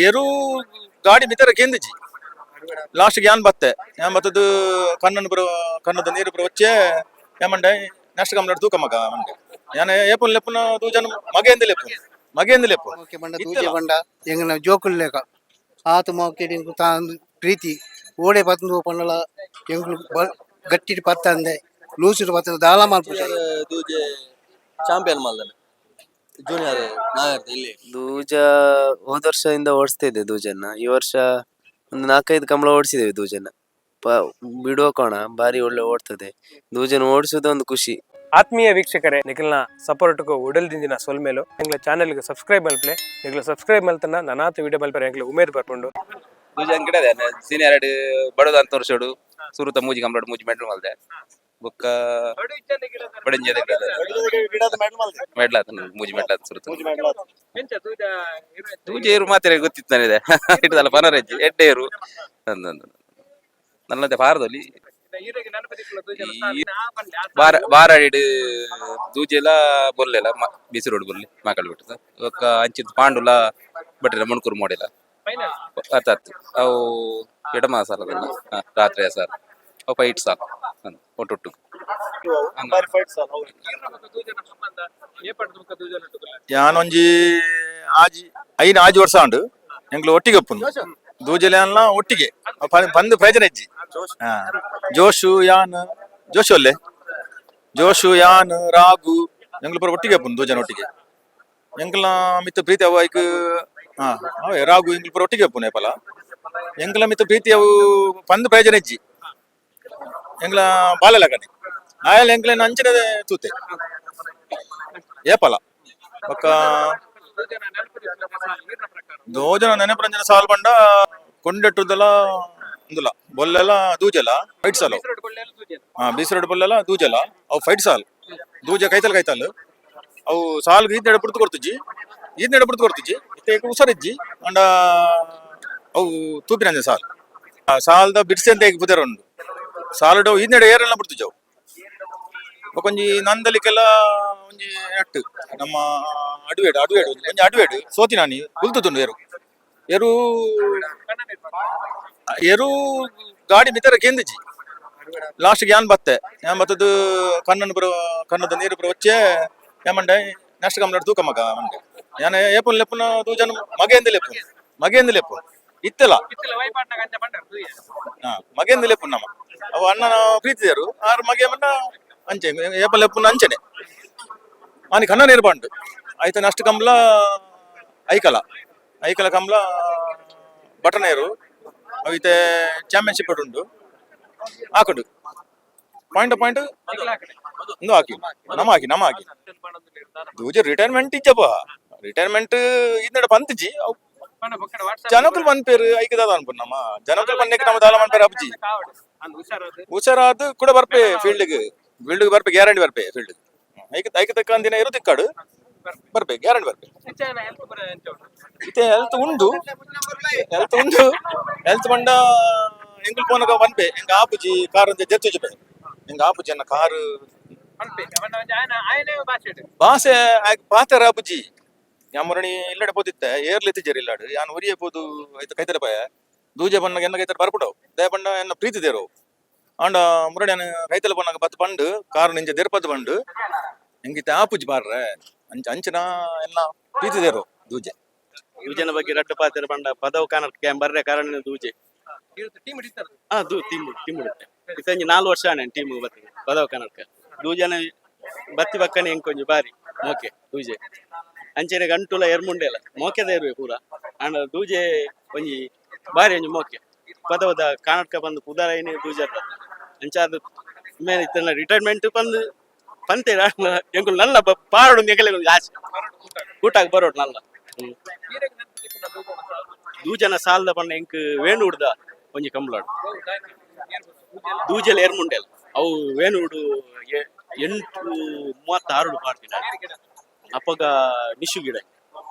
ಎರು ಗಾಡಿ ಮಿತರ ಕೇಂದಿಜಿ ಲಾಸ್ಟ್ ಯಾನ್ ಬತ್ತೆ ಯಾನ್ ಬತ್ತದು ಕಣ್ಣನ್ ಬರೋ ಕಣ್ಣದ ನೀರು ಬರೋ వచ్చే ಏಮಂಡೆ ನೆಕ್ಸ್ಟ್ ಕಂಪ್ಲೇಂಟ್ ತೂಕ ಮಗ ಮಂಡೆ ಯಾನ್ ಏಪುನ್ ಲೆಪ್ಪುನ ದೂಜನ್ ಮಗೇಂದ ಲೆಪ್ಪು ಮಗೇಂದ ಲೆಪ್ಪು. ಮೋಕೆ ಬಂಡ ದೂಜೆ ಬಂಡ ಎಂಗನ ಜೋಕುಲ್ ಲೇಕ ಆತ ಮೋಕೆ ಎಂಕು ತಾನ್ ಪ್ರೀತಿ ಓಡೆ ಪತ್ತಂದು ಪಂಡಲ ಎಂಕುಲು ಗಟ್ಟಿಡ್ ಪತ್ತಂದೆ ಲೂಸುಡು ಪತ್ತಂದೆ ದಾಲ ಮಲ್ಪುಜೆ. ದೂಜೆ ಚಾಂಪಿಯನ್ ಮಲ್ದನೆ ಜೂನಿಯರ್ ನಾಗರ್ತಿ ಇಲ್ಲಿ. ದೂಜ ಹೋದ ವರ್ಷದಿಂದ ಓಡಿಸ್ತಾ ಇದ್ದೆ ದೂಜನ್ನ. ಈ ವರ್ಷ ಒಂದು ನಾಲ್ಕೈದು ಕಂಬಳ ಓಡಿಸಿದ್ದೇವೆ ದೂಜನ್ನ. ಬಿಡುವ ಕೋಣ ಬಾರಿ ಒಳ್ಳೆ ಓಡ್ತದೆ. ದೂಜನ ಓಡಿಸುವುದು ಒಂದು ಖುಷಿ. ಆತ್ಮೀಯ ವೀಕ್ಷಕರೇ, ನಿಖಲ್ನ ಸಪೋರ್ಟ್ಗೂ ಉಡಲ್ದಿಂದಿನ ಸೊಲ್ಮೇಲು. ಎಂಗ್ಲ ಚಾನೆಲ್ಗೆ ಸಬ್ಸ್ಕ್ರೈಬ್ ಮಲ್ಪ್ಲೆ. ನಿಗ್ಲ ಸಬ್ಸ್ಕ್ರೈಬ್ ಮಲ್ತನ ನನಾತ ವಿಡಿಯೋ ಮಲ್ಪರೆ ಎಂಗ್ಲ ಉಮೇದ್ ಬರ್ಪುಂಡು. ದೂಜೆ ಅಂಕಡೆ ಸೀನಿಯರ್ ಬಡೋದ ಅಂತ ವರ್ಷಡು ಸುರುತ ಮೂಜಿ ಕಂಪ್ಲೀಟ್ ಮೂಜಿ ಮೆಡಲ್ ಮಲ್ದೆ. ಬೊಕ್ಕ ಬಡಂಜೆ ಮೆಡ್ಲ್ ಆತ, ಮೂಜಿ ಮೆಡ್ಲ್ ಆತ ಸುರುತ. ದೂಜೆ ಏರು ಮಾತ್ರ ಗೊತ್ತಿತ್ತು ನನಗೆ. ಇಟ್ಟದಲ್ಲ ಪನರೆಜ್ಜಿ ಎಡ್ಡೆ ಏರು ಅಂದಂದು ನನ್ನದೇ ಪಾರದಲ್ಲಿ ಬಾರ ಬಾರಾಡಿಡ್ ದೂಜೆಲ ಬೊಲ್ಲೆಲ ಬಿಸಿ ರೋಡ್ ಬೊಲ್ಲೆ ಮಾಕಲ್ ಬಿಟ್ಟದ. ಬೊಕ್ಕ ಅಂಚಿದ ಪಾಂಡುಲ ಬಟ್ರೆ ಮಣ್ಕೂರು ಮೋಡಿಲ್ಲ ಆತ ಆತು. ಅವು ಎಡಮ ಸಾಲದಲ್ಲ ರಾತ್ರಿ ಸಾಲ ಅವು ಫೈಟ್ ಸಾಲ ಒಟ್ಟೊಟ್ಟು. ಯಾನೊಂಜಿ ಆಜಿ ಐನ್ ಆಜಿ ವರ್ಷ ಉಂಡು ಎಂಗ್ಲು ಒಟ್ಟಿಗೆ ಒಪ್ಪುನು ದೂಜೆಲೆ ಅನ್ಲ ಒಟ್ಟಿಗೆ ಬಂದು ಪ್ರಯೋಜನ ಇಜ್ಜಿ. ಹಾ. ಜೋಶು ಯಾನ್ ಜೋಶು ಅಲ್ಲೇ ಜೋಶು ಯಾನ್ ರಾಗು ಎಂಗ್ಲು ಪೂರ ಒಟ್ಟಿಗೆ ಒಪ್ಪುನು ದೂಜನ ಒಟ್ಟಿಗೆ. ಎಂಗ್ಲ ಮಿತ್ತ ಪ್ರೀತಿ ಅವು ಐಕ್. ಹಾ ಅವೇ ರಾಗು ಎಂಗ್ಲು ಪೂರ ಒಟ್ಟಿಗೆ ಒಪ್ಪುನು ಏಪಲ. ಎಂಗ್ಲ ಮಿತ್ತ ಪ್ರೀತಿ ಅವು ಪಂದು ಪ್ರಯೋಜನ ಇಜ್ಜಿ. ಎಂಗ್ಲ ಬಾಲಲಗನೆ ಆಯಲ್ ಎಂಗ್ಲ ಅಂಚನೆ ತೂತೆ ಏಪಲ. ಬೊಕ್ಕ ದೋಜನ ನೆನಪರಂಜನ ಸಾಲ್ ಬಂಡ ಕೊಂಡೆಟ್ಟುದಲ ಇಂದುಲ ಬೊಲ್ಲೆಲ ದೂಜೆಲ ಫೈಟ್ ಸಾಲು. ಹಾ, ಬೀಸ್ ರೋಡ್ ಬೊಲ್ಲೆಲ ದೂಜೆಲ ಅವು ಫೈಟ್ ಸಾಲ್. ದೂಜ ಕೈತಲ್ ಕೈತಲ್ ಅವು ಸಾಲ್ ಈದ್ನೆಡೆ ಪುಡ್ತು ಕೊಡ್ತುಜಿ, ಈದ್ನೆಡೆ ಪುಡ್ತು ಕೊಡ್ತುಜಿ. ಇತ್ತೆ ಹುಷಾರಿಜ್ಜಿ ಅಂಡ ಅವು ತೂಪಿನಂಜ ಸಾಲ್. ಆ ಸಾಲ್ದ ಬಿಡ್ಸೆ ಅಂತ ಹೇಗೆ ಪುದರ್ ಉಂಡು ಸಾಲುಡು ಈದ್ನೆಡೆ ಏರೆಲ್ಲ ಬಿಡ್ತುಜಿ ಅವು. ಬೊಕೊಂಜಿ ನಂದಲಿಕ್ಕೆಲ್ಲ ಒಂಜಿ ನಟ್ಟು ನಮ್ಮ ಅಡುವೇಡು ಅಡುವೇಡು ಒಂಜಿ ಅಡುವೇಡು ಸೋತಿನಾನಿ ಉಲ್ತುಂಡು ಏರು ಏರು ಏರು ಗಾಡಿ ಮಿತರ ಕೇಂದಿಜಿ. ಲಾಸ್ಟ್ ಯಾನ್ ಬತ್ತೆ ಯಾನ್ ಬತ್ತದು ಕಣ್ಣನ್ ಬರೋ ಕಣ್ಣದ ನೀರು ಬರೋ వచ్చే ಏಮಂಡೆ ನೆಕ್ಸ್ಟ್ ಕಂಪ್ಲೇಂಟ್ ತೂಕ ಮಗ ಮಂಡೆ ಯಾನ್ ಏಪುನ್ ಲೆಪ್ಪುನ ದೂಜನ್ ಮಗೇಂದ ಲೆಪ್ಪು ಮಗೇಂದ ಲೆಪ್ಪು ಇತ್ತೆಲ. ಹಾ, ಮಗೇಂದ ಲೆಪ್ಪು ನಮ್ಮ ಅವು ಅಣ್ಣನ ಪ್ರೀತಿಯರು ಆರು ಮಗೆ ಮನ್ನ ಅಂಚೆ ಏಪ ಲೆಪ್ಪುನ ಅಂಚನೆ ಆನಿ ಕಣ್ಣ ನೀರು ಬಂಡು ಆಯ್ತು. ನಷ್ಟ ಕಂಬ್ಲ ಐಕಲ ಐಕಲ ಕಂಬ್ಲ ಬಟನೇರು ಅವಿತೆ ಚಾಂಪಿಯನ್ಶಿಪ್ ಉಂಡು ಹಾಕುಡು ಪಾಯಿಂಟ್ ಪಾಯಿಂಟ್ ಒಂದು ಹಾಕಿ ನಮ್ಮ ಹಾಕಿ ನಮ್ಮ ಹಾಕಿ. ದೂಜ ರಿಟೈರ್ಮೆಂಟ್ ಇಜ್ಜಪ್ಪ, ರಿಟೈರ್ಮೆಂಟ್ ಇದನ್ನಡ ಪಂತಿಜಿ. ಜನಕುಲು ಪನ್ಪೇರು ಐಕದಾದ ಅನ್ಪು ನಮ್ಮ ಜನಕುಲು ಪನ್ನೆಕ್ ನಮ್ಮ ದಾಲ ಮನ್ಪೇರು ಅಬ್ಜಿ. ಹುಷಾರಾದ ಕೂಡ ಬರ್ಪೆ ಫೀಲ್ಡ್ಗೆ, ಫೀಲ್ಡ್ಗೆ ಬರ್ಪೆ, ಗ್ಯಾರಂಟಿ ಬರ್ಪೆ ಫೀಲ್ಡ್. ಐಕ ಐಕ ತಕ್ಕ ಅಂದಿನ ಇರು ತಿಕ್ಕಾಡು ಬರ್ಪೆ, ಗ್ಯಾರಂಟಿ ಬರ್ಪೆ. ಇತ್ತೆ ಹೆಲ್ತ್ ಉಂಡು, ಹೆಲ್ತ್ ಉಂಡು. ಹೆಲ್ತ್ ಬಂಡ ಎಂಗುಲ್ ಪೋನಗ ಪನ್ಪೆ ಎಂಗ ಆಪುಜಿ ಕಾರ್ ಅಂತ ಜೆತ್ತುಜಿ ಎಂಗ ಆಪುಜಿ ಅನ್ನ ಕಾರ್ ಬಾಸೆ ಪಾತೆರ ಆಪುಜಿ. ಯಾಮರಣಿ ಇಲ್ಲಡೆ ಪೋದಿತ್ತೆ ಏರ್ಲಿತ್ತಿಜರ್ ಇಲ್ಲಾಡು ಯಾನ್ ಒರಿಯೇ ಪೋದು ಐತ ಕೈತಲೆ ಪಾಯ ದೂಜೆ ಬಣ್ಣಗ ಎನ್ನ ಕೈತಲೆ ಬರ್ಪುಡವು ದಯ ಬಣ್ಣ ಎನ್ನ ಪ್ರೀತಿ ದೇರು ಆಂಡ ಮುರಡಿ ಕೈತಲೆ ಬಣ್ಣಗ ಬತ್ತು ಪಂಡು ಕಾರು ನಿಂಜ ದೇರ್ಪತ್ತು ಪಂಡು ಎಂಗಿತ್ತೆ ಆಪುಜಿ ಬಾರ್ರೆ ಅಂಚ ಅಂಚಿನ ಎನ್ನ ಪ್ರೀತಿ ದೇರು ದೂಜೆ. ದೂಜನ ಬಗ್ಗೆ ರಡ್ಡು ಪಾತೆರ ಪಂಡ ಪದವು ಕಾನಕ್ಕೆ ಬರ್ರೆ ಕಾರಣ ದೂಜೆ. ಹಾ, ದೂ ಟೀಮ್ ಟೀಮ್ ಇತ್ತಂಜಿ 4 ವರ್ಷ ಆಣೆ ಟೀಮ್ ಬರ್ತದೆ ಪದವು ಕನಕ. ದೂಜನ ಬತ್ತಿ ಬಕ್ಕನೆ ಎಂಕೊಂಜಿ ಬಾರಿ ಮೋಕೆ ದೂಜೆ. ಅಂಚೆನೆ ಗಂಟುಲ ಎರ್ಮುಂಡೆಲ ಮೋಕೆದ ಇರುವೆ ಪೂರ. ಆಂಡ ದೂಜೆ ಒಂಜಿ ಬಾರಿ ಒಂಜಿ ಮೋಕೆ ಪದವದ ಕಾನಟ್ಕ ಬಂದು ಪುದರೈನೆ ದೂಜ ಅಂಚಾದ ಮೇಲೆ ಇತ್ತಲ್ಲ ರಿಟೈರ್ಮೆಂಟ್ ಬಂದು ಪಂತೆ ಎಂಕುಲು ನಲ್ಲ ಪಾರಡು ಎಂಕಲೆ ಒಂಜಿ ಆಸೆ ಕೂಟಾಗ ಬರೋಡು ನಲ್ಲ. ಹ್ಮ್. ದೂಜನ ಸಾಲದ ಪಂಡ ಎಂಕ್ ವೇಣುಡ್ದ ಒಂಜಿ ಕಂಬ್ಲಾಡು ದೂಜಲ್ ಏರ್ಮುಂಡೆಲ್ ಅವು ವೇಣುಡು 8:36 ಪಾಡ್ದಿನ ಅಪ್ಪಗ ನಿಶು ಗಿಡ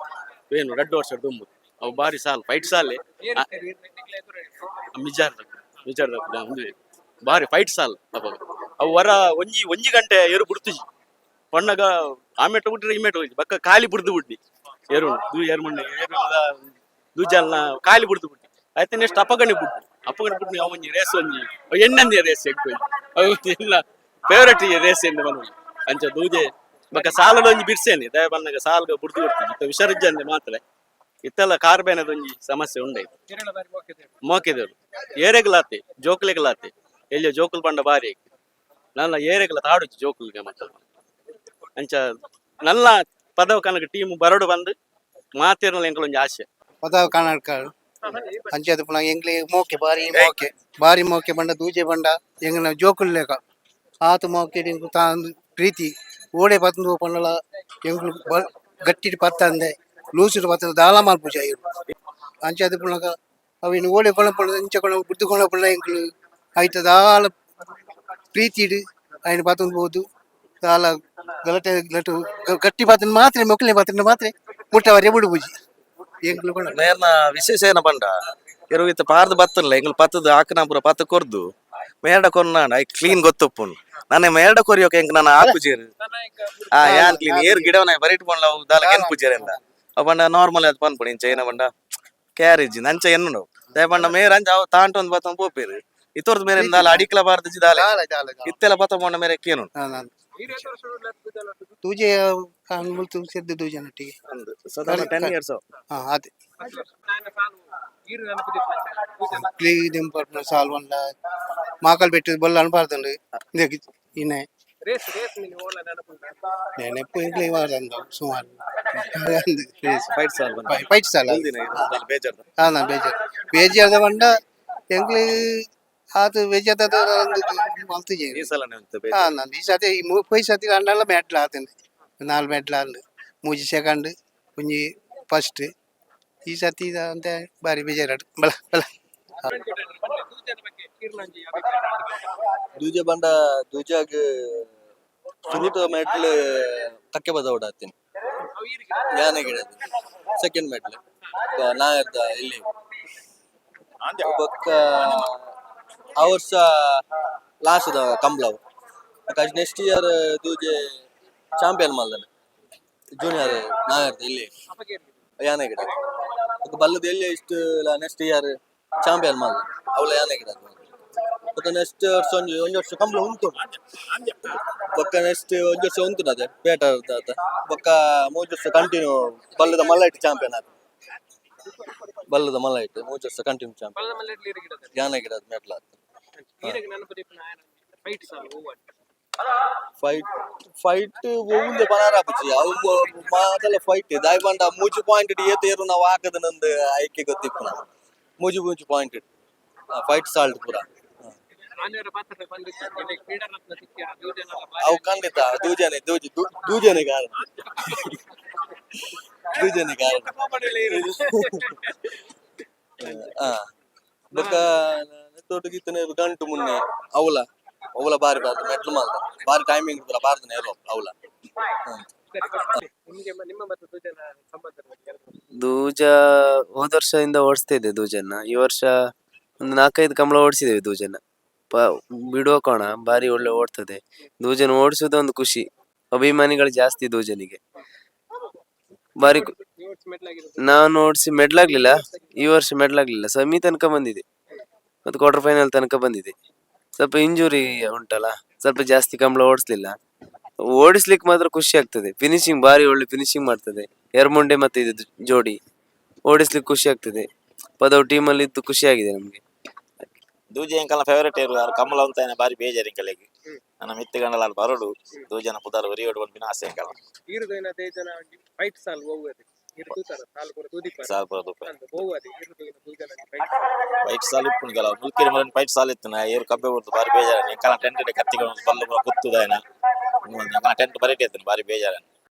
ವೇಣು ರಡ್ಡು ವರ್ಷ ದುಂಬು. ಅವು ಬಾರಿ ಸಾಲ್ ಫೈಟ್ ಸಾಲೆ ಮಿಜಾರ್ ಮಿಜಾರ್ ಒಂದು ಬಾರಿ ಫೈಟ್ ಸಾಲ್ ಅಪ್ಪಗ. ಅವು ವರ ಒಂಜಿ ಒಂಜಿ ಗಂಟೆ ಏರು ಬಿಡ್ತುಜಿ ಪಣ್ಣಗ ಆಮೇಟ ಬಿಟ್ರೆ ಇಮೇಟ ಹೋಗಿ ಬಕ್ಕ ಖಾಲಿ ಬಿಡ್ದು ಬಿಡ್ಡಿ ಏರು ದೂ ಏರ್ಮುಂಡೆ ಏರುದ. ದೂಜಲ್ನ ಕಾಲಿ ಬಿಡ್ದು ಬಿಟ್ಟು ಆಯ್ತು. ನೆಕ್ಸ್ಟ್ ಅಪ್ಪಗಣಿ ಬಿಟ್ಟು, ಅಪ್ಪಗಣಿ ಬಿಟ್ಟು ಅವು ಒಂಜಿ ರೇಸ್, ಒಂಜಿ ಅವು ಎಣ್ಣಂದಿ ರೇಸ್ ಎಕ್ಕು, ಅವು ಎಲ್ಲ ಫೇವರೇಟ್ ರೇಸ್ ಎಂದು ಬಂದು ಅಂಚ ದೂಜೆ. ಬೊಕ್ಕ ಸಾಲದ ಒಂಜಿ ಬಿರ್ಸೇನೆ ದಯ ಬಂದಾಗ ಸಾಲ್ಗ ಬುಡ್ದು ಕೊಡ್ತೀನಿ. ಇತ್ತ ಹುಷಾರಿಜ್ಜಂದೆ ಮಾತ್ರ ಇತ್ತೆಲ್ಲ ಕಾರ್ಬೇನದ ಒಂಜಿ ಸಮಸ್ಯೆ ಉಂಡಾಯ್ತು. ಮೋಕೆದವರು ಏರೆಗ್ಲಾತೆ, ಜೋಕುಲೆಗ್ಲಾತೆ. ಎಲ್ಲಿಯ ಜೋಕುಲ್ ಬಂಡ ಬಾರಿ ನನ್ನ ಏರೆಗ್ಲ ತಾಡುಜಿ ಜೋಕುಲ್ಗೆ. ಮತ್ತೆ ಅಂಚ ನಲ್ಲ ಪದವ ಕನಕ ಟೀಮ್ ಬರಡು ಬಂದು ಮಾತಿರಲ್ಲ ಎಂಕಲೊಂಜಿ ಆಸೆ. ಪದವು ಕರ್ನಾಟಕ ಅಂಚಾದ ಪುನಃ ಎಂಗ್ಲಿ ಮೋಕೆ, ಬಾರಿ ಮೋಕೆ, ಬಾರಿ ಮೋಕೆ ಬಂಡ ದೂಜೆ ಬಂಡ ಎಂಗ್ಲ ಜೋಕುಲ್ ಲೇಕ ಆತು ಮೋಕೆ ಎಂಕು ತಾನ್ ಪ್ರೀತಿ ಓಡೆ ಪತ್ತಂದು ಪಂಡಲ ಎಂಕ್ಲು ಗಟ್ಟಿಡ್ ಪತ್ತಂದೆ ಲೂಸುಡು ಪತ್ತಂದು ದಾಲ ಮಲ್ಪುಜ ಇರು. ಅಂಚಾದ ಪುನಃ ಅವಿನ ಓಡೆ ಕೊಳಪುಣ ಇಂಚ ಕೊಳ ಬುಡ್ದು ಕೊಳಪುಣ ಎಂಕ್ಲು ಐತ ದಾಲ ಪ್ರೀತಿಡ್ ಐನ್ ಪತ್ತೊಂದು ಬೋದು ದಾಲ ಗಲಾಟೆ ಗಲಾಟೆ ಗಟ್ಟಿ ಪಾತ್ರ ಮಾತ್ರ ಮೊಕ್ಕಲೆ ಪಾತ್ರ ಮಾತ್ರ ಮುಟ್ಟವರೆ ಬುಡು ಪೂಜಿ ಎಂಕ್ಲು ಕೊಳ. ಮೇರ್ನ ವಿಶೇಷ ಏನ ಪಂಡ ಇರು ಇತ್ತ ಪಾರ್ದ್ ಬತ್ತಲ್ಲ ಎಂಗ್ಲು ಪತ್ತದ ಆಕನ ಪೂರ ಪತ್ತ ಕೊರ್ದು ಮೇಡ ಕೊರ್ನಾಂಡ I clean ಗೊತ್ತುಪ್ಪುನ್ ನಾನೆ ಮೇಡ ಕೊರಿಯೋಕೆ ಎಂಕ್ ನಾನು ಆಪುಜೇರು. ಆ ಯಾನ್ ಕ್ಲೀನ್ ಏರ್ ಗಿಡವನ ಬರಿಟ್ ಪೋನ್ಲ ಅವು ದಾಲ ಕೆನ್ ಪೂಜೇರ್ ಎಂದ ಅವು ಪಂಡ ನಾರ್ಮಲ್ ಅದು ಪನ್ಪುಣಿ ಇಂಚ ಏನ ಪಂಡ ಕ್ಯಾರೇಜ್ ನಂಚ ಎನ್ನುಂಡು ದಯ ಪಂಡ ಮೇರ್ ಅಂಚ ಅವು ತಾಂಟೊಂದು ಬತ್ತೊಂದು ಪೋಪೇರು ಇತ್ತೊರ್ದು ಮೇರೆ ದಾಲ ಅಡಿಕ್ಲ ಬಾರ್ದು ದಾಲ. ದಾಲ ದಾಲ ದಾಲ. ಇತ್ತೆಲ್ಲ ಬತ್ತ ಪೋಂಡ ಮೇರೆ ಕೇನು. ದೂಜೆ ಮುಲ್ತು ಸೇರ್ದು ದೂಜೆ ನಟ್ಟಿಗೆ. ಸಾಧಾರಣ 10 ಇಯರ್ಸ್. ಹಾ, ಅದೇ ಕ್ಲೀನ್ ಸಾಲ್ ಒಂಡ ಮಾಕಲ್ ಬೆಟ್ಟು ಬೊಲ್ಲ ಅನ್ಬಾರ್ದುಂಡು ಇದಕ್ಕೆ ಇನ್ನೆ ನೆನಪು ಎಂಕ್ಲೆ ವಾರ್ದಂದು ಸುಮಾರು ಫೈಟ್ ಸಾಲ್. ಫೈಟ್ ಸಾಲ. ಬೇಜಾರ್ದ. ಹಾ, ಬೇಜಾರು ಬೇಜಾರ್ದ ಪಂಡ ಎಂಕ್ಲೆ ಆತು ಬೇಜಾರ್ದ ಮಲ್ತಿಜೆ. ಈ ಸಲನೆ ಉಂಟು. ಹಾ, ನಾನು ಈ ಸತಿ ಈ ಪೋಯಿ ಸತಿ ಅಂಡಲ ಮೆಟ್ಲ ಆತಂದೆ, ನಾಲ್ ಮೆಟ್ಲ ಅಂದು, ಮೂಜಿ ಸೆಕೆಂಡ್, ಒಂಜಿ ಫಸ್ಟ್. ಈ ಸತಿ ಅಂತ ಬಾರಿ ಬೇಜಾರು ಬಲ ಬಲ. ದೂಜೆ ಬಂಡ ದೂಜಾಗ್ ಸುರುತ ಮೆಡ್ಲ್ ಕಕ್ಕೆ ಬದ ಓಡಾತೀನಿ ಯಾನೆ ಗಿಡದ, ಸೆಕೆಂಡ್ ಮೆಡ್ಲ್ ನಾಯರ್ದ ಇಲ್ಲಿ. ಬೊಕ್ಕ ಆ ವರ್ಷ ಲಾಸ್ಟ್ ಕಂಬ್ಲವು. ನೆಕ್ಸ್ಟ್ ಇಯರ್ ದೂಜೆ ಚಾಂಪಿಯನ್ ಮಲ್ದನೆ ಜೂನಿಯರ್ ನಾಯರ್ದ ಇಲ್ಲಿ ಯಾನೆ ಗಿಡ. ಬೊಕ್ಕ ಬಲ್ಲದ ಎಲ್ಲಿ ಇಷ್ಟು next year champion ಮಲ್ದ ಅವಳ ಯಾನೆ ಗಿಡ. ಬೊಕ್ಕ ನೆಕ್ಸ್ಟ್ ವರ್ಷ ಒಂಜಿ ಒಂಜಿ ವರ್ಷ ಕಂಬ್ಲ ಉಂಟು. ಬೊಕ್ಕ ನೆಕ್ಸ್ಟ್ ಒಂಜಿ ವರ್ಷ ಉಂಟು ಅದೇ ಪೇಟ ಆತ. ಬೊಕ್ಕ ಮೂಜಿ ವರ್ಷ ಕಂಟಿನ್ಯೂ ಬಲ್ಲದ ಮಲ್ಲೈಟ್ ಚಾಂಪಿಯನ್ ಆತ. ಬಲ್ಲದ ಮಲ್ಲೈಟ್ ಮೂಜಿ ವರ್ಷ ಕಂಟಿನ್ಯೂ ಚಾಂಪಿಯನ್ ಯಾನೆ ಗಿಡದ ಮೆಟ್ಲ ಆತ. ಫೈಟ್ ಫೈಟ್ ಒವುಂದೆ ಪನಾರಾಪುಜಿ ಅವು ಮಾತಲ್ಲ ಫೈಟ್ ದಾಯ್ ಬಂಡ ಮೂಜಿ ಪಾಯಿಂಟ್ ಏತ್ ಏರು ನಾವು ಹಾಕದ ನಂದು ಆಯ್ಕೆ ಗೊತ್ತಿಪ್ಪುನ. ಮೂಜಿ ಮೂಜಿ point fight salt ಪೂರ. ಅವು ಖಂಡಿತ ದೂಜನೆ ದೂಜಿ ದೂಜನೆ ಕಾರಣ, ದೂಜನೆ ಕಾರಣ. ಹಾ, ಬೊಕ್ಕ ತೋಟಗಿತ್ತನೆ ಗಂಟು ಮುನ್ನೆ ಅವಲ ಅವಲ ಬಾರಿ ಬಾರ್ದು ಮೆಟ್ಲು ಮಾಲ್ದ ಬಾರಿ ಟೈಮಿಂಗ್ ಪೂರ ಬಾರ್ದು ನೇರು ಅವಲ. ದೂಜ ಹೋದ ವರ್ಷದಿಂದ ಓಡಿಸ್ತಾ ಇದ್ದೆ ದೂಜನ್ನ. ಈ ವರ್ಷ ಒಂದು ನಾಲ್ಕೈದು ಕಂಬಳ ಓಡಿಸಿದ್ದೇವೆ ದೂಜನ್ನ. ಬಿಡುವ ಕೋಣ ಬಾರಿ ಒಳ್ಳೆ ಓಡ್ತದೆ. ದೂಜನ್ ಓಡಿಸುವುದು ಒಂದು ಖುಷಿ. ಅಭಿಮಾನಿಗಳು ಜಾಸ್ತಿ ದೂಜನಿಗೆ. ಬಾರಿ ನಾನು ಓಡಿಸಿ ಮೆಡ್ಲಾಗ್ಲಿಲ್ಲ. ಈ ವರ್ಷ ಮೆಡ್ಲಾಗ್ಲಿಲ್ಲ. ಸೆಮಿ ತನಕ ಬಂದಿದೆ ಮತ್ತು ಕ್ವಾರ್ಟರ್ ಫೈನಲ್ ತನಕ ಬಂದಿದೆ. ಸ್ವಲ್ಪ ಇಂಜುರಿ ಉಂಟಲ್ಲ, ಸ್ವಲ್ಪ ಜಾಸ್ತಿ ಕಂಬಳ ಓಡಿಸ್ಲಿಲ್ಲ. ಓಡಿಸ್ಲಿಕ್ಕೆ ಮಾತ್ರ ಖುಷಿ ಆಗ್ತದೆ. ಫಿನಿಶಿಂಗ್ ಬಾರಿ ಒಳ್ಳೆ ಫಿನಿಶಿಂಗ್ ಮಾಡ್ತದೆ. ಎರ್ಮುಂಡೆ ಮತ್ತೆ ಇದು ಜೋಡಿ ಓಡಿಸ್ಲಿಕ್ಕೆ ಖುಷಿ ಆಗ್ತದೆ. ಪದವು ಟೀಮಲ್ಲಿ ಇದ್ದು ಖುಷಿ ಆಗಿದೆ ನಮ್ಗೆ. ದೂಜೆ ಎಂಕಲ್ನ ಫೇವರೇಟ್ ಇರು ಆರ್ ಕಮಲ ಅಂತ ಬಾರಿ ಬೇಜಾರು ಎಂಕಲೆಗ್. ನನ್ನ ಮಿತ್ತು ಗಂಡಲ ಆರ್ ಬರಡು ದೂಜನ ಪುದಾರ್ ಒರಿಯೋಡು ಪನ್ಪಿನ ಆಸೆ ಎಂಕಲ್ನ. ಸಾಲ್ ಪೂರ ತೂಪ ಫೈಟ್ ಸಾಲ್ ಇಪ್ಪುಂಡು. ಕೆಲವು ಮುಲ್ಕಿರಿ ಮರನ್ ಫೈಟ್ ಸಾಲ್ ಇತ್ತು. ಏರು ಕಬ್ಬೆ ಬಿಡ್ತು, ಬಾರಿ ಬೇಜಾರು. ಎಂಕಲ್ನ ಟೆಂಟ್ ಕತ್ತಿಗೆ ಬಲ್ಲು ಪೂರ ಕುತ್ತುದಾಯನ. ಎಂಕಲ್ನ ಟೆಂಟ್ ಬರೀಟಿ ಇತ್ತು, ಬಾರಿ ಬೇಜಾರು.